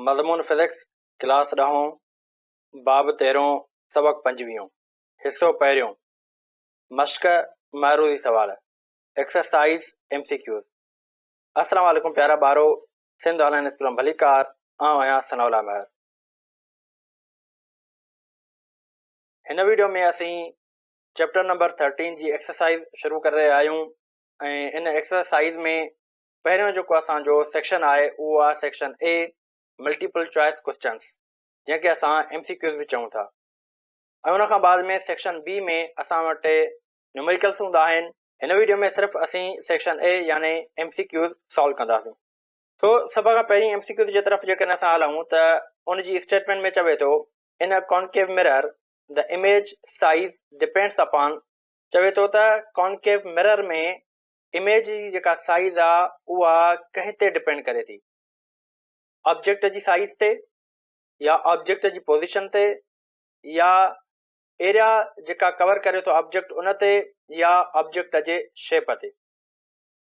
مضمون physics, class ڏهون، باب تيرهون، سبق پنجويهون، حصو پهريون، مشق معروضي سوال، ايڪسرسائيز ايم سي ڪيوز. السلام عليڪم پيارا ٻارو، سنڌ آن لائين اسڪول ۾ ڀليڪار، آئون آهيان ثناء الله مهر. هن ويڊيو ۾ اسين چيپٽر نمبر ٿرٽين جي ايڪسرسائيز شروع ڪري رهيا آهيون ۽ ان ايڪسرسائيز ۾ پهريون جيڪو اسان جو سيڪشن آهي اهو آهي section A multiple choice questions جنهن کي اسان ايم سي ڪيوز به چئون ٿا ۽ ان کان بعد ۾ سيڪشن بي ۾ اسان وٽ نيوميريڪلس هوندا آهن. هن ويڊيو ۾ صرف اسين سيڪشن اي يعني ايم سي ڪيوز سالو ڪنداسين. سو سڀ کان پهرين ايم سي ڪيوز جي طرف جيڪڏهن اسان هلون ته ان جي اسٽيٽمينٽ ۾ چوي ٿو in a concave mirror the image size depends upon چوي ٿو ته ڪانڪيو مرر ۾ اميج جي جيڪا سائيز آ اها ڪنهن تي ڊپينڊ ڪري ٿي؟ آبجيڪٽ جي سائيز تي يا آبجيڪٽ جي پوزيشن تي يا ايريا جيڪا ڪور ڪري ٿو آبجيڪٽ ان تي يا آبجيڪٽ جي شيپ تي.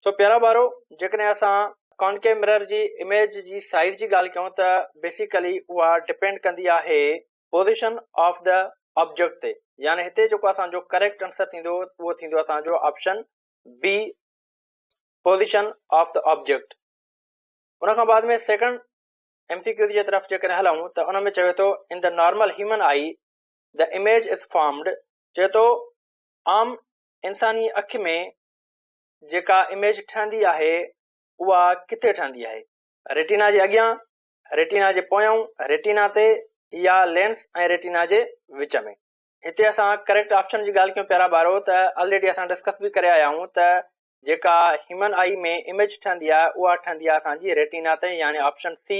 سو پيارا ٻارو جيڪڏهن اسان ڪانڪيو مرر جي اميج جي سائيز جي ڳالهه ڪيون ته بيسيڪلي اها ڊپينڊ ڪندي آهي پوزيشن آف the object تي يعني هتي جيڪو اسان جو ڪريڪٽ آنسر ٿيندو اهو ٿيندو اسان جو option B position of the object. ان کان بعد ۾ سيڪنڊ ايم سي ڪيوز جي طرف جيڪڏهن هلون ته ان ۾ چوي ٿو in the normal human eye the image is formed چوي ٿو عام انساني اک ۾ جيڪا اميج ٺهندي آهي اها ڪٿي ٺهندي آهي؟ ريٽينا جي اڳيان، ريٽينا جي پويان، ريٽينا تي يا لينس ۽ ريٽينا جي وچ ۾. هتي اسان ڪريڪٽ آپشن جي ڳالهه ڪيون پيارا ٻارو ته آلريڊي اسان ڊسڪس به ڪري آيا آهيون ته جيڪا هيومن آئي ۾ اميج ٺهندي آهي اها ٺهندي آهي اسان جي ريٽينا تي يعني option C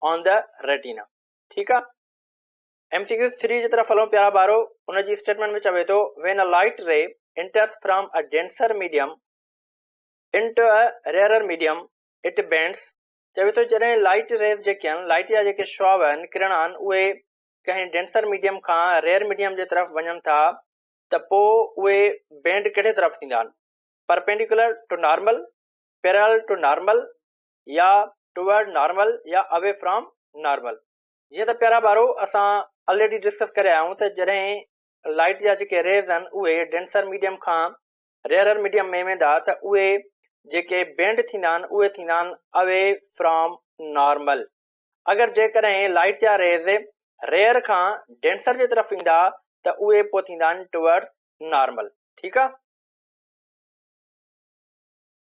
on the retina ٺيڪ آهي ايم سي ڪيوز 3 جي طرف هلون پيارا ٻارو ان جي اسٽيٽمينٽ ۾ چوي ٿو when a light ray enters from a denser medium into a rarer medium it bends چوي ٿو جڏهن لائٽ ريز جيڪي آهن لائٽ جا جيڪي شعاع آهن ڪرڻا آهن اهي ڪنهن ڊينسر ميڊيم کان ريئر ميڊيم جي طرف وڃن ٿا ته پوء اهي بينڊ ڪهڙي طرف ٿيندا آهن؟ Perpendicular to normal, parallel to normal يا ٽوورڊ نارمل يا اوي فرام نارمل. جيئن ته پيارا ٻارو اسان آلريڊي ڊسڪس ڪري آيا آهيون ته جڏهن لائٽ جا جيڪي ريز آهن اهي ڊينسر ميڊيم کان ريئرر ميڊيم ۾ ويندا ته اهي جيڪي بينڊ ٿيندا آهن اهي ٿيندا آهن اوي فرام نارمل. اگر جيڪڏهن لائيٽ جا ريز ريئر کان ڊينسر جي طرف ايندا ته اهي پوء ٿيندا آهن ٽوورڊز نارمل ٺيڪ آ.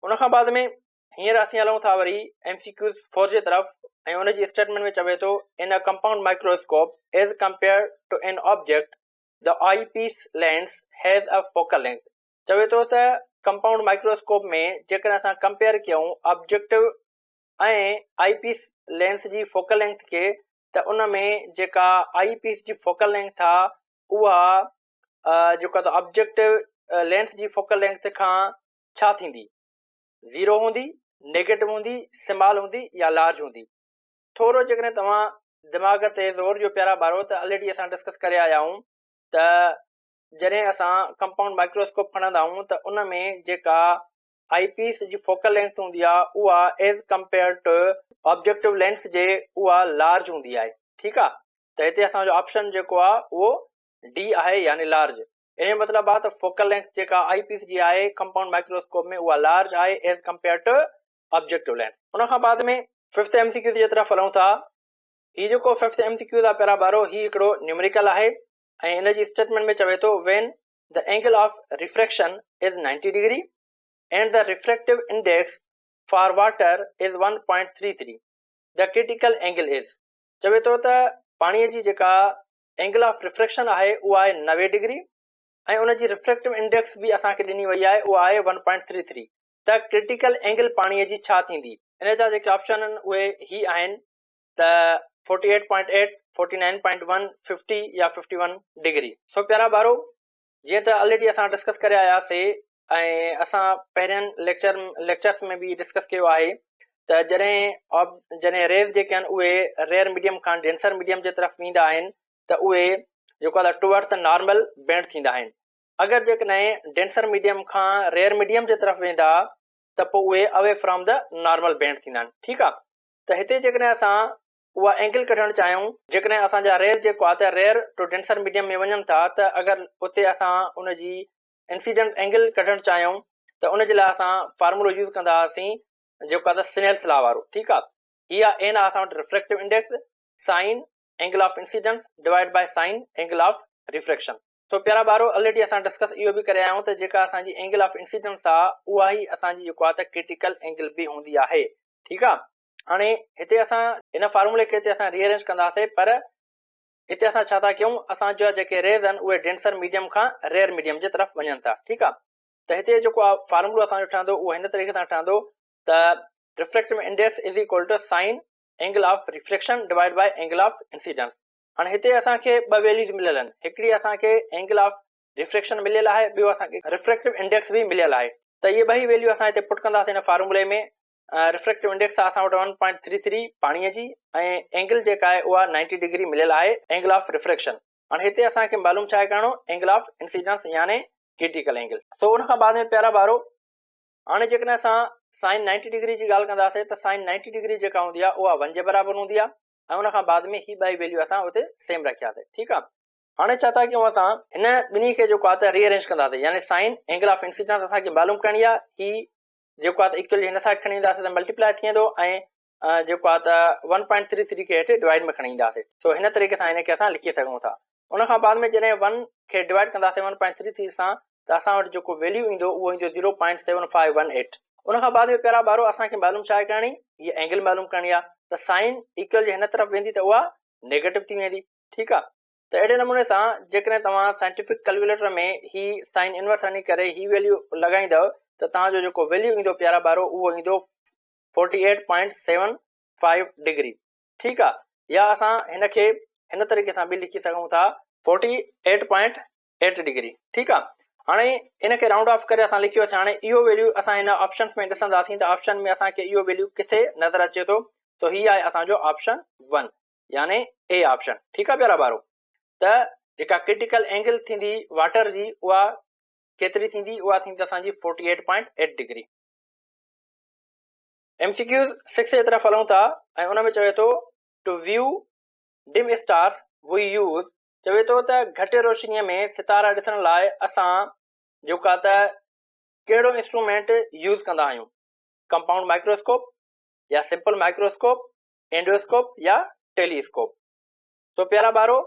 ان کان بعد ۾ هينئر اسين هلون ٿا وري ايم سي ڪيوز 4 جي طرف ۽ ان جي اسٽيٽمينٽ ۾ چوي ٿو in a compound microscope as compare to an object the eyepiece lens has a focal length چوي ٿو ته ڪمپائونڊ مائڪروسڪوپ ۾ جيڪڏهن اسان ڪمپيئر ڪيون آبجيڪٽو ۽ آئي پيس لينس جي فوڪل لينٿ کي ته ان ۾ جيڪا آئي پيس جي فوڪل لينٿ آ اها جيڪو ته آبجيڪٽو لينس جي فوڪل لينٿ کان ڇا ٿيندي؟ زيرو هوندي، نيگيٽو هوندي، سمال هوندي يا لارج هوندي؟ ٿورو جيڪڏهن توهان دماغ تي زور ڏيو پيارا ٻارو ته الريڊي اسان ڊسڪس ڪري آيا آهيون ته جڏهن اسان ڪمپائونڊ مائڪروسڪوپ کڻندا آهيون ته ان ۾ جيڪا آئي پيس جي فوڪل لينٿ هوندي آهي اها as compare to objective lens جي اها لارج هوندي آهي ٺيڪ آهي ته هتي اسان جو آپشن جيڪو آهي اهو ڊي آهي يعني لارج ان جو مطلب آهي ته فوڪل لينٿ جيڪا آئي پيس جي آهي ڪمپائونڊ مائڪروسڪوپ ۾ اها لارج آهي as compare to objective lens. ان کان بعد ۾ ففٿ ايم سي ڪيو جي طرف هلون ٿا. هي جيڪو ففٿ ايم سي ڪيو آهي پيارا ٻارو هي هڪڙو نيومريڪل آهي ۽ ان جي اسٽيٽمينٽ ۾ چوي ٿو when the angle of refraction is 90 degree and the refractive index for water is 1.33 the critical angle is چوي ٿو ته پاڻي جي جيڪا اينگل آف ريفريڪشن آهي اها آهي 90 ڊگري ۽ ان جي ريفريڪٽو انڊيڪس به اسان کي ڏني وئي آهي اها آهي 1.33 ته ڪرٽيڪل اينگل پاڻي جي ڇا ٿيندي؟ ان جا جيڪي آپشن آهن اهي هي آهن ته 48.8، 49.1، 50 يا 51 ڊگري. سو پيارا ٻارو جيئن ته الريڊي اسان ڊسڪس ڪري آيا سي ۽ اسان پهرين ليڪچر ليڪچرس ۾ به ڊسڪس ڪيو آهي ته جڏهن جڏهن ريز جيڪي آهن اهي ريئر ميڊيم کان ڊينسر ميڊيم جي طرف ويندا آهن ته اهي جيڪو آهي ٽوورڊس نارمل بينڊ ٿيندا آهن اگر جيڪڏهن ڊينسر ميڊيم کان ريئر ميڊيم جي طرف ويندا ته پوء اهي away from the normal bend ٿيندا آهن ٺيڪ آهي ته هتي جيڪڏهن اسان اها اينگل ڪڍڻ چاهيون، جيڪڏهن اسان جا ريز جيڪو آهي ته ريئر ٽو ڊينسر ميڊيم ۾ وڃن ٿا ته اگر اتي اسان ان جي انسيڊنٽ اينگل ڪڍڻ چاهيون ته ان جي لاء اسان فارمولو يوز ڪندا هئاسين جيڪو آهي ته سنيلس لا وارو ٺيڪ آهي. هي آهي اين آهي اسان وٽ refractive index sine angle of incidence divide by sine angle of refraction. سو پيارا ٻارو الريڊي اسان ڊسڪس اهو به ڪري آيا آهيون ته جيڪا اسان جي اينگل آف انسيڊنس آهي اها ئي اسان جي جيڪو آهي ته ڪرٽيڪل اينگل به هوندي آهي ٺيڪ آهي. هاڻي هتي اسان هن فارمولي کي هتي اسان ري ارينج ڪنداسين پر هتي اسان ڇا ٿا ڪيون اسان جا جيڪي ريز آهن اهي ڊينسر ميڊيم کان ريئر ميڊيم جي طرف وڃن ٿا ٺيڪ آهي ته هتي جيڪو فارمولو اسان جو ٺهندو اهو هن طريقي سان ٺهندو ته refractive index is equal to sine angle of refraction divide by angle of incidence. هاڻي هتي اسان کي ٻه ويليوز مليل آهن، هڪڙي اسان کي اينگل آف ريفريڪشن مليل آهي ٻيو اسان کي ريفريڪٽو انڊيڪس به مليل آهي ته اهي ٻئي ويليو اسان هتي پٽ ڪنداسين هن فارمولي ۾. ريفريڪٽو انڊيڪس آهي اسان وٽ 1.33 پاڻي جي ۽ اينگل جيڪا آهي اها 90 ڊگري مليل آهي اينگل آف ريفريڪشن. هاڻي هتي اسان کي معلوم ڇا آهي ڪرڻو اينگل آف انسيڊنس يعني ڪرٽيڪل اينگل. سو ان کان بعد ۾ پيارا ٻارو هاڻي جيڪڏهن اسان سائن 90 ڊگري جي ڳالهه ڪنداسين ته سائن 90 ڊگري جيڪا هوندي آهي اها 1 جي برابر هوندي آهي ۽ ان کان بعد ۾ هي ٻئي ويليو اسان اتي سيم رکياسين ٺيڪ آهي. هاڻي ڇا ٿا ڪيون اسان هن ٻنهي کي جيڪو آهي ته ري ارينج ڪنداسين يعني سائن اينگل آف انسيڊنس اسان کي معلوم ڪرڻي آهي هي جيڪو آهي ته ايڪول جي هن سائيڊ کڻي اينداسين ته ملٽيپلائي ٿي ويندو ۽ جيڪو آهي ته 1.33 کي هيٺ ڊوائيڊ ۾ کڻي اينداسين سو هن طريقي سان هن کي اسان لکي سگهون ٿا ان کان بعد ۾ جڏهن 1 کي ڊوائيڊ ڪنداسين 1.33 سان ته اسان وٽ جيڪو ويليو ايندو اهو ايندو 0.7518. ان کان بعد ۾ پيارا ٻارو اسان کي معلوم ڇا آهي ڪرڻي هي اينگل معلوم ڪرڻي آهي ته سائن ايڪول جي هن طرف ويندي ته اها نيگيٽو ٿي ويندي ٺيڪ آهي ته اهڙي نموني سان جيڪڏهن توهان سائنٽيفڪ ڪلڪيوليٽر ۾ هي سائن انورس هڻي ڪري هي ويليو لڳائيندؤ ته توهان جو جيڪو ويليو ايندو پيارا ٻارو اهو ايندو 48.75 ڊگري ٺيڪ آ يا اسان هن کي هن طريقي سان به لکي سگهون ٿا 48.8 ڊگري ٺيڪ آ هاڻي ان کي رائونڊ آف ڪري اسان لکيو هاڻي اهو ويليو اسان هن آپشنس ۾ ڏسنداسين ته آپشن ۾ اسان کي اهو ويليو ڪٿي نظر اچي ٿو ته هي آهي اسان جو آپشن 1 يعني اي آپشن ٺيڪ آ پيارا ٻارو ته جيڪا ڪرٽيڪل اينگل ٿيندي واٽر جي اها ڪيتري ٿيندي اها ٿيندي اسان جي 48.8 ڊگري. ايم سي ڪيوز 6 جي طرف هلون ٿا ۽ ان ۾ چوي ٿو to view dim stars we use چوي ٿو ته گهٽ روشني ۾ ستارا ڏسڻ لاء اسان جيڪا ته ڪهڙو انسٽرومينٽ يوز ڪندا آهيون ڪمپائونڊ مائڪروسڪوپ يا سمپل مائڪروسڪوپ اينڊوسڪوپ يا ٽيلي اسڪوپ. سو پيارا ٻارو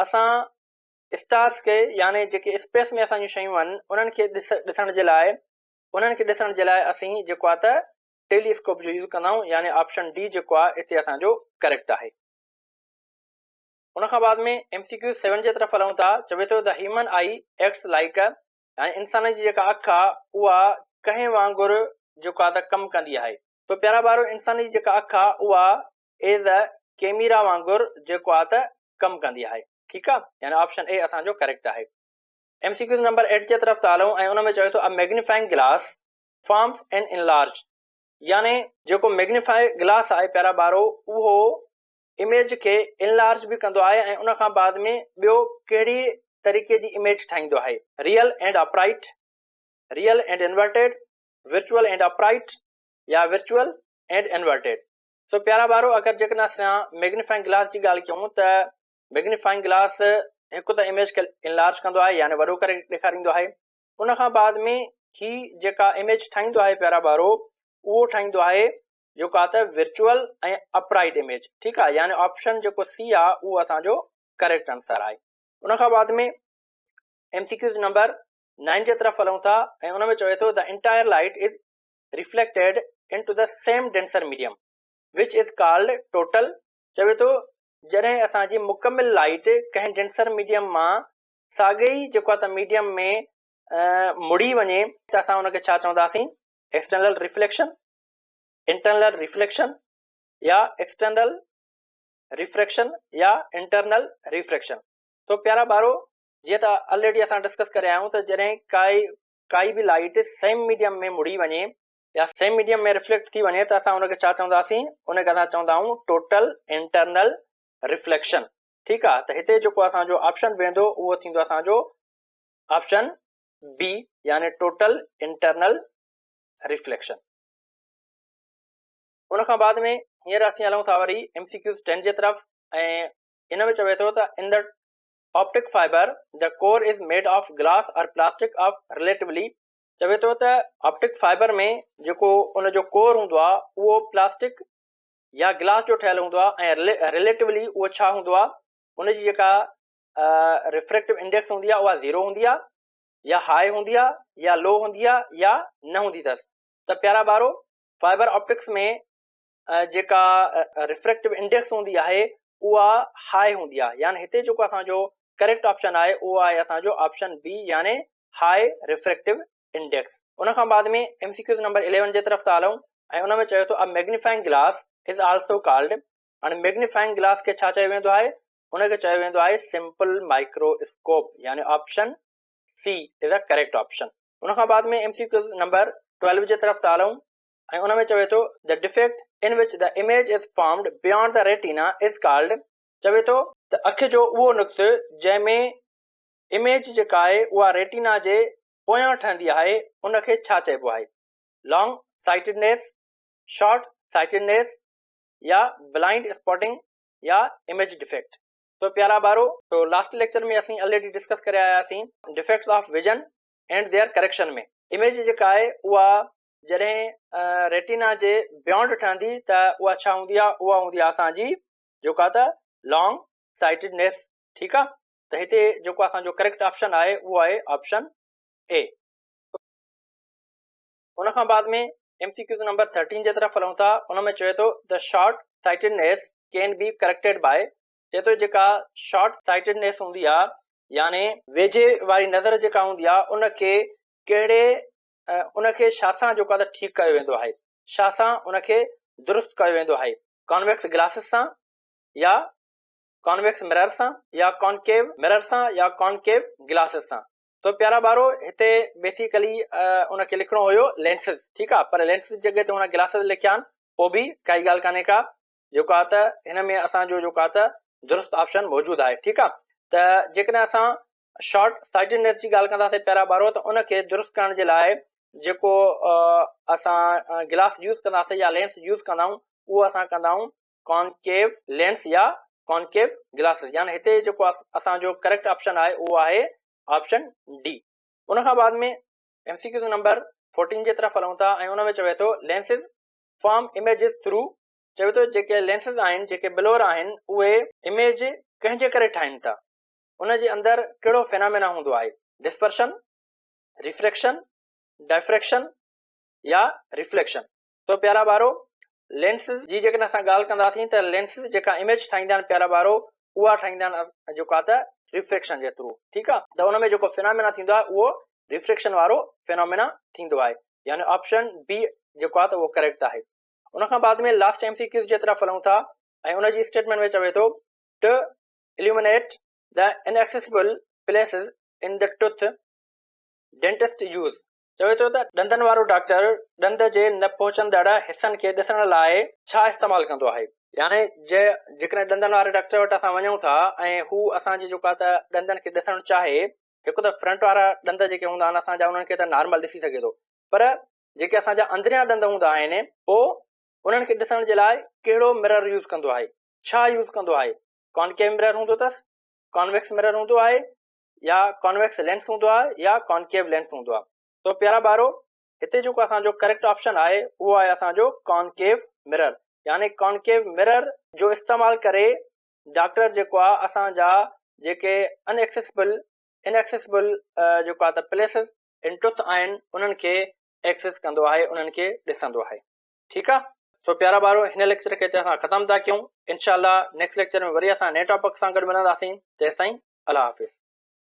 اسان اسٽارس کي يعني جيڪي اسپيس ۾ اسان جون شيون آهن انهن کي ڏسڻ جي لاء انهن کي ڏسڻ جي لاء اسين جيڪو آهي ته ٽيلي اسڪوپ جو يوز ڪندا آهيون يعني آپشن ڊي جيڪو آهي اتي اسان جو ڪريڪٽ آهي. ان کان بعد ۾ ايم سي ڪيو 7 جي طرف هلون ٿا چوي ٿو the human eye acts like يعني انسان جي جيڪا اک آهي اها ڪنهن وانگر جيڪو آهي ته ڪم ڪندي آهي. تو پيارا ٻارو انسان جي جيڪا اک آ اها ايز ا ڪيميرا وانگر جيڪو آ ته ڪم ڪندي آهي ٺيڪ آ يعني آپشن اي اسان جو ڪريڪٽ آهي. ايم سي ڪيوز نمبر 8 جي طرف ٿا هلون ۽ ان ۾ چوي ٿو a magnifying glass forms an enlarge يعني جيڪو ميگنيفائي گلاس آهي پيارا ٻارو اهو اميج کي انلارج به ڪندو آهي ۽ ان کان بعد ۾ ٻيو ڪهڙي طريقي جي اميج ٺاهيندو آهي real and upright, real and inverted, virtual and upright يا ورچوئل اينڊ انورٽيڊ. سو پيارا ٻارو اگر جيڪڏهن اسان ميگنيفائنگ گلاس جي ڳالهه ڪيون ته ميگنيفائنگ گلاس هڪ ته اميج کي انلارج ڪندو آهي يعني وڏو ڪري ڏيکاريندو آهي ان کان بعد ۾ هي جيڪا اميج ٺاهيندو آهي پيارا ٻارو اهو ٺاهيندو آهي جيڪو آهي ته ورچوئل ۽ اپرائٽ اميج ٺيڪ آهي يعني آپشن جيڪو سي آهي اهو اسان جو ڪريڪٽ آنسر آهي. ان کان بعد ۾ ايم سي ڪيوز نمبر 9 جي طرف هلون ٿا ۽ ان ۾ چوي ٿو the entire light is reflected into the same denser medium which is called total چوي ٿو جڏهن اسان جي مڪمل لائيٽ ڪنهن ڊينسر ميڊيم مان ساڳئي ئي جيڪو آهي ته ميڊيم ۾ مڙي وڃي ته اسان ان کي ڇا چونداسين ايڪسٽرنل ريفليڪشن، انٽرنل ريفليڪشن يا ايڪسٽرنل ريفريڪشن يا انٽرنل ريفريڪشن. تو پيارا ٻارو جيئن ته الريڊي اسان ڊسڪس ڪري آيا آهيون ته جڏهن ڪائي ڪائي به لائيٽ سيم ميڊيم ۾ مڙي وڃي يا سيم ميڊيم ۾ ريفليڪٽ ٿي وڃي ته اسان ان کي ڇا چونداسين ان کي اسان چوندا آهيون ٽوٽل انٽرنل ريفليڪشن ٺيڪ آ ته هتي جيڪو اسان جو آپشن ويندو اهو ٿيندو اسان جو آپشن بي يعني ٽوٽل انٽرنل ريفليڪشن. ان کان بعد ۾ هينئر اسين هلون ٿا وري ايم سي ڪيوز 10 جي طرف ۽ ان ۾ چوي ٿو ته in the optic fibre the core is made of glass or plastic of relatively چوي ٿو ته آپٽڪ فائبر ۾ جيڪو ان جو ڪور هوندو آهي اهو پلاسٽڪ يا گلاس جو ٺهيل هوندو آهي ۽ رليٽولي اهو ڇا هوندو آهي ان جي جيڪا ريفريڪٽو انڊيڪس هوندي آهي اها زيرو هوندي آهي يا هاء هوندي آهي يا لو هوندي آهي يا نه هوندي اٿس ته پيارا ٻارو فائبر آپٽڪس ۾ جيڪا ريفريڪٽو انڊيڪس هوندي آهي اها هاء هوندي آهي يعني هتي جيڪو اسان جو ڪريڪٽ آپشن آهي اهو آهي اسان جو آپشن بي يعني هاء ريفريڪٽو انڊيڪس. ان کان بعد ۾ ايم سي ڪيوز نمبر 11 جي طرف ٿا هلون ۽ ان ۾ چيو ٿو a magnifying glass is also called هاڻي ميگنيفائنگ گلاس کي ڇا چيو ويندو آهي ان کي چيو ويندو آهي سمپل مائڪرو اسڪوپ يعني option C is a correct option. ان کان بعد ۾ ايم سي ڪيوز نمبر 12 جي طرف ٿا هلون ۽ ان ۾ چوي ٿو the defect in which the image is formed beyond the retina is called چوي ٿو ته اک جو اهو نقص جنهن ۾ اميج جيڪا آهي اها ريٽينا جي پويان ٺهندي آهي ان کي ڇا چئبو آهي لانگ سائٽڊنيس، شارٽ سائٽڊنيس يا بلائنڊ اسپاٽنگ يا اميج ڊفيڪٽ. تو پيارا ٻارو تو لاسٽ ليڪچر ۾ اسين الريڊي ڊسڪس ڪري آيا هئاسين defects of vision and their correction ۾ image جيڪا آهي اها جڏهن ريٽينا جي بيانڊ ٺهندي ته اها ڇا هوندي آهي اها هوندي آهي اسان جي جيڪا ته لانگ سائٽڊنيس ٺيڪ آهي ته هتي جيڪو اسان جو ڪريڪٽ آپشن آهي اهو آهي آپشن اي. ان کان بعد ۾ ايم سي ڪيوز نمبر 13 جي طرف هلون ٿا ان ۾ چوي ٿو the short sightedness can be corrected by چئي ٿو جيڪا شارٽ سائٽڊنيس هوندي آهي يعني ويجهي واري نظر جيڪا هوندي آهي ان کي ڪهڙي ان کي ڇا سان جيڪو آهي ٺيڪ ڪيو ويندو آهي ڇا سان ان کي درست ڪيو ويندو آهي ڪانويڪس گلاسز سان يا ڪانويڪس مرر سان يا ڪانڪيو مرر سان يا ڪانڪيو گلاسز سان. تو پيارا ٻارو هتي بيسيڪلي ان کي لکڻو هيو لينسز ٺيڪ آ پر لينسز جي جڳهه تي هن گلاسز لکيا آهن پوء به ڪائي ڳالهه ڪانهي ڪا جيڪو آ ته هن ۾ اسان جو جيڪو آ ته درست آپشن موجود آهي ٺيڪ آ ته جيڪڏهن اسان شارٽ سائٽڊنيس جي ڳالهه ڪنداسين پيارا ٻارو ته ان کي درست ڪرڻ جي لاء جيڪو اسان گلاس يوز ڪنداسين يا لينس يوز ڪندا آهيون اهو اسان ڪندا آهيون ڪانڪيو لينس يا ڪانڪيو گلاسز يعني هتي جيڪو اسان جو ڪريڪٽ آپشن آهي اهو آهي آپشن ڊي. ان کان بعد ۾ ايم سي ڪيوز نمبر 14 جي طرف هلون ٿا ۽ ان ۾ چوي ٿو لينسز فارم اميجز ٿرو چوي ٿو جيڪي لينسز آهن جيڪي بلور آهن اهي اميج ڪنهن جي ڪري ٺاهين ٿا ان جي اندر ڪهڙو فينامينا هوندو آهي ڊسپرشن، ريفريڪشن، ڊائفريڪشن يا ريفليڪشن. سو پيارا ٻارو لينسز جي جيڪڏهن اسان ڳالهه ڪنداسين ته لينسز جيڪا اميج ٺاهيندا آهن پيارا ٻارو اها ٺاهيندا آهن جيڪو آهي ته ريفريڪشن جي ٿرو ٺيڪ آهي ته ان ۾ جيڪو فينامينا ٿيندو آهي اهو ريفريڪشن وارو فينامينا ٿيندو آهي يعني آپشن بي جيڪو آهي ته اهو ڪريڪٽ آهي ان کان بعد ۾ لاسٽ ايم سي ڪيوز جي طرف هلون ٿا ۽ ان جي اسٽيٽمينٽ ۾ چوي ٿو to illuminate the inaccessible places in the tooth dentist use چوي ٿو ته ڏندن وارو ڊاڪٽر ڏند جي نه پهچندڙ حصن کي ڏسڻ لاء ڇا استعمال ڪندو آهي؟ يعني جيڪڏهن ڏندن واري ڊاڪٽر وٽ اسان وڃون ٿا ۽ هو اسان جي جيڪو آهي ته ڏندن کي ڏسڻ چاهي، هڪ ته فرنٽ وارا ڏند جيڪي هوندا آهن اسان جا انهن کي ته نارمل ڏسي سگهي ٿو پر جيڪي اسان جا اندريان ڏند هوندا آهن پوء انهن کي ڏسڻ جي لاء ڪهڙو مرر يوز ڪندو آهي؟ ڇا يوز ڪندو آهي؟ ڪانڪيو مرر هوندو اٿس؟ ڪانويڪس مرر هوندو آهي؟ يا ڪانويڪس لينس هوندو آهي يا ڪانڪيو لينس هوندو آهي. تو پيارا ٻارو هتي جيڪو اسان جو ڪريڪٽ آپشن آهي اهو آهي اسان جو ڪانڪيو مرر يعني ڪانڪيو مرر جو استعمال ڪري ڊاڪٽر جيڪو آهي اسان جا جيڪي ان ايڪسيسبل Inaccessible جيڪو آهي ته پليسز ان ٽوٿ آهن انهن کي ايڪسيس ڪندو آهي انهن کي ڏسندو آهي ٺيڪ آهي سو پيارا ٻارو هن ليڪچر کي هتي اسان ختم ٿا ڪيون انشاء الله نيڪسٽ ليڪچر ۾ وري اسان نئين ٽاپڪ سان گڏ ملنداسين تيستائين الله حافظ.